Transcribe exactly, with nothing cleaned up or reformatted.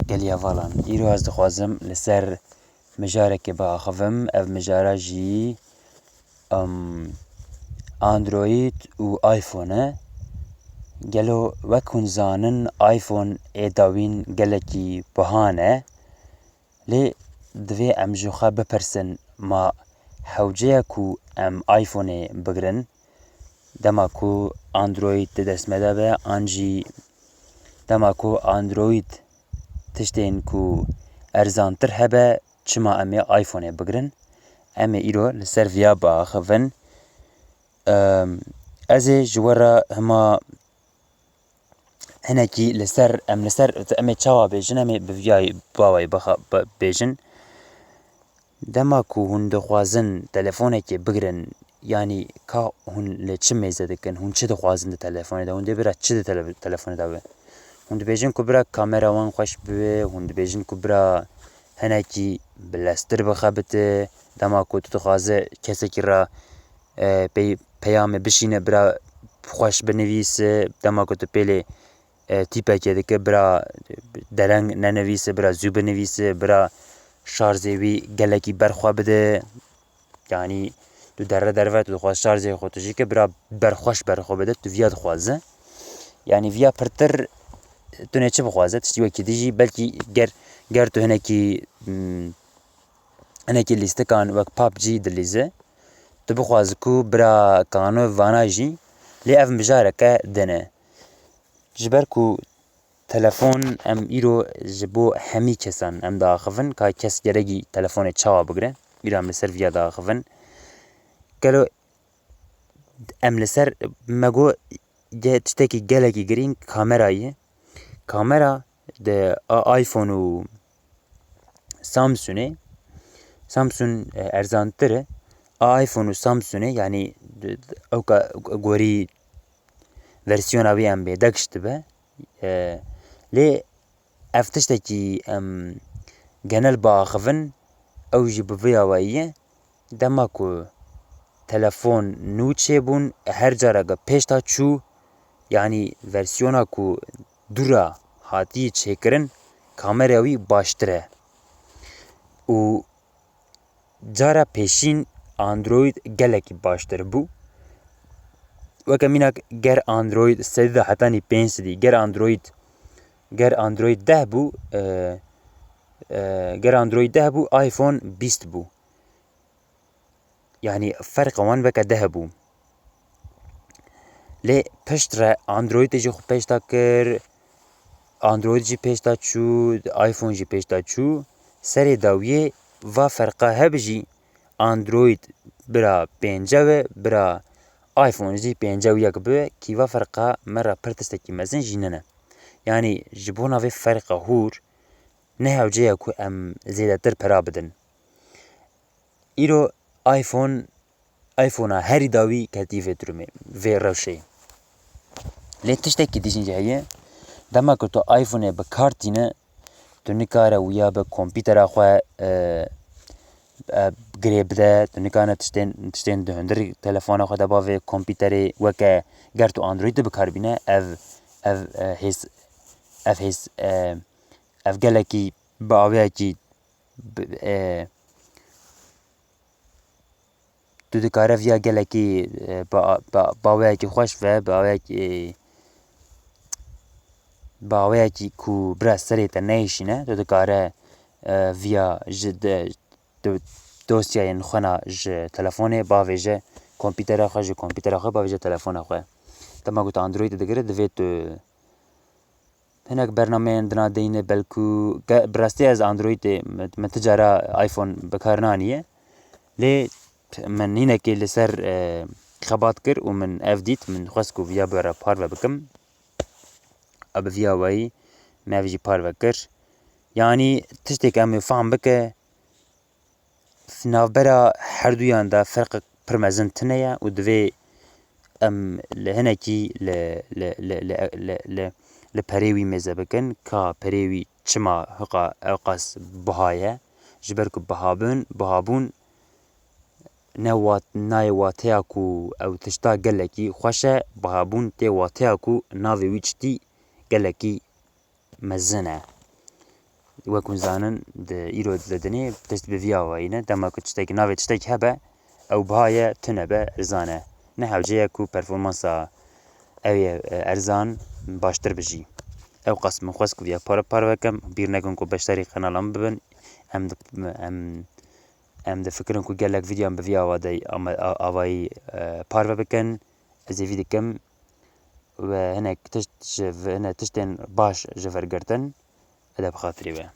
Gelî hevalan, îro ez dixwazim li ser mijarekê biaxivim. Ev mijara jî, em, Android û iPhone e. Gelo wek hûn zanin iPhone ê dawîn gelekî buha ne. Lê divê em ji xwe bipirsin, ma hewce ye ku em iPhoneê bigirin, dema ku Android di dest me de be, an jî dema ku Android tiştên ku erzantir hebe, çima em ê iPhoneê bigirin? Em ê îro li ser viya biaxivin. Em, ez ê ji we re hima hinekî li ser, em li ser, em ê çawa bêjin, em ê bi viyayî bawayî bixa-, bi-, bêjin. Dema ku hûn dixwazin telefonekê bigirin, yanî ka hûn li çi mêze dikin, hûn çi dixwazin di telefonê de, hûn dê bira çi di tele-, telefonê de be? Hûn dibêjin ku bira kamera wan xweş bibe, hûn dibêjin ku bira hinekî bileztir bixebite, dema ku tu dixwaze kesekî re e, pey-, peyamê bişîne, bira xweş binivîse, dema ku tu pêlê, e, tîpekê dike, bira dereng nenivîse, bira zû binivîse, bira şarzê wî gelekî berxwe bide. Yanî tu derre derve, tu dixwaz şarzê xwe tu jî ke bira berxweş berxwe bide, tu viya dixwaze. Yanî viya pirtir tu ne çi bixwaze, tiştî wekî dijî, belkî ger, ger tu hinekî, hmm, hinekî lîstikan wek PUBG dilîze, tu bixwaze ku bira kano vana jî, lê ev mijareke din e. Ji ber ku telefon em îro ji bo hemî kesan em diaxivin, ka kes geregî telefonê çawa bigire, îro em li ser viya diaxivin. Gelo em li ser, me got, ge-, tiştekî gelekî girîng kamera ye. Kamera di a-, iPhone û Samsungê, Samsung, e, erzantir e. A iPhone û Samsungê, yanî di, di, ew ka gorî versiyona wî em bê dekş dibe. E, lê ev tiştekî em genel biaxivin, ew jî bi vî awayî ye. Dema ku telefon nû çêbûn, her careke pêşta çû, yanî versiyona ku dû re hatiye çêkirin, kamereya wî baştir e. Û cara pêşîn Android gelekî baştir bû. Weke mînak ger Android sedî de hetanî pênc sedî, ger Android, ger Android deh bû, e, e, ger Android deh bû, iPhone bîst bû. Yanî ferqa wan weke deh bû. Lê pişt re Androidê jî xwe pêş da kir, Android jî pêş da çû, iPhone jî pêş da çû. Serê dawiyê va ferqa hebe jî Android bira pêncew e, bira iPhone jî pêncew yek bibe, kî va ferqa me re pir tiştekî mezin jî nine. Yanî ji bona vê ferqa hûr ne hewce ye ku em zêdetir pera bidin. Îro iPhone, iPhone-a herî dawî ketî vê durumê, vê rewşeyê. Lê tiştekî dijîn jî heye, dema ku tu iPhone-ê bi kar tîne, tu nikare wiya bi kompîtera xwe, e, e, girê bide, tu nikane tiştên, tiştên di hundir telefona xwe de bavê kompîterê, weke ger tu Android de bi kar bîne, ev, ev, e, hêz, ev hêz, e, ev gelekî bi awayekî bi, e, tu dikare viya gelekî, e, bi, bi, bi awayekî xweş ve, bi awayekî, bi awayekî ku bira serê te neyşîne, tu dikare, e, viya ji de, tu dosyayên xwe na ji telefonê bavêje kompîtera xwe, ji kompîtera xwe bavêje telefona xwe. Dema ku tu Android digire, divê tu hinek bernameyên dina deyne, belkû ge-, bi rastî ez Androidê, min, min ti cara iPhone bi kar naniye. Lê min hinekê li ser, e, xebat kir û min ev dît, min xwest ku viya bi re parve bikim. A bi vî awayî me ev jî parve kir. Yanî tiştêk em ê fam bike, navbera herduyan de ferqek pir mezin tune ye û divê em li hinekî li, li, li, li, li, li, li perê wî mêze bikin, ka perê wî çima hiqa ewqas biha ye. Ji ber ku bihabûn, bihabûn ne wat-, nayê wateya ku ew tişta gelekî xweş e, bihabûn tê wateya ku navê wî çitî gelekî mezin e. Wek hûn zanin, di îro di dinê tişt bi vî awayî ne. Dema ku tiştekî navê tiştekî hebe, ew biha ye, tune be, erzan e. Ne hewce ye ku performansa ew yê, e, erzan baştir bijî. Ew qas min xwest ku viya par, parve kim. Bîr nekin ku beşdarî qenala min bibin. Em di, em, em difikirin ku gelek vîdyoyan bi vî awa de ama, a, avayî, e, parve bikin. Ez ê vî dikim we hinek tişt ji, hinek tiştên baş ji vir girtin. Ede bi xatirê we.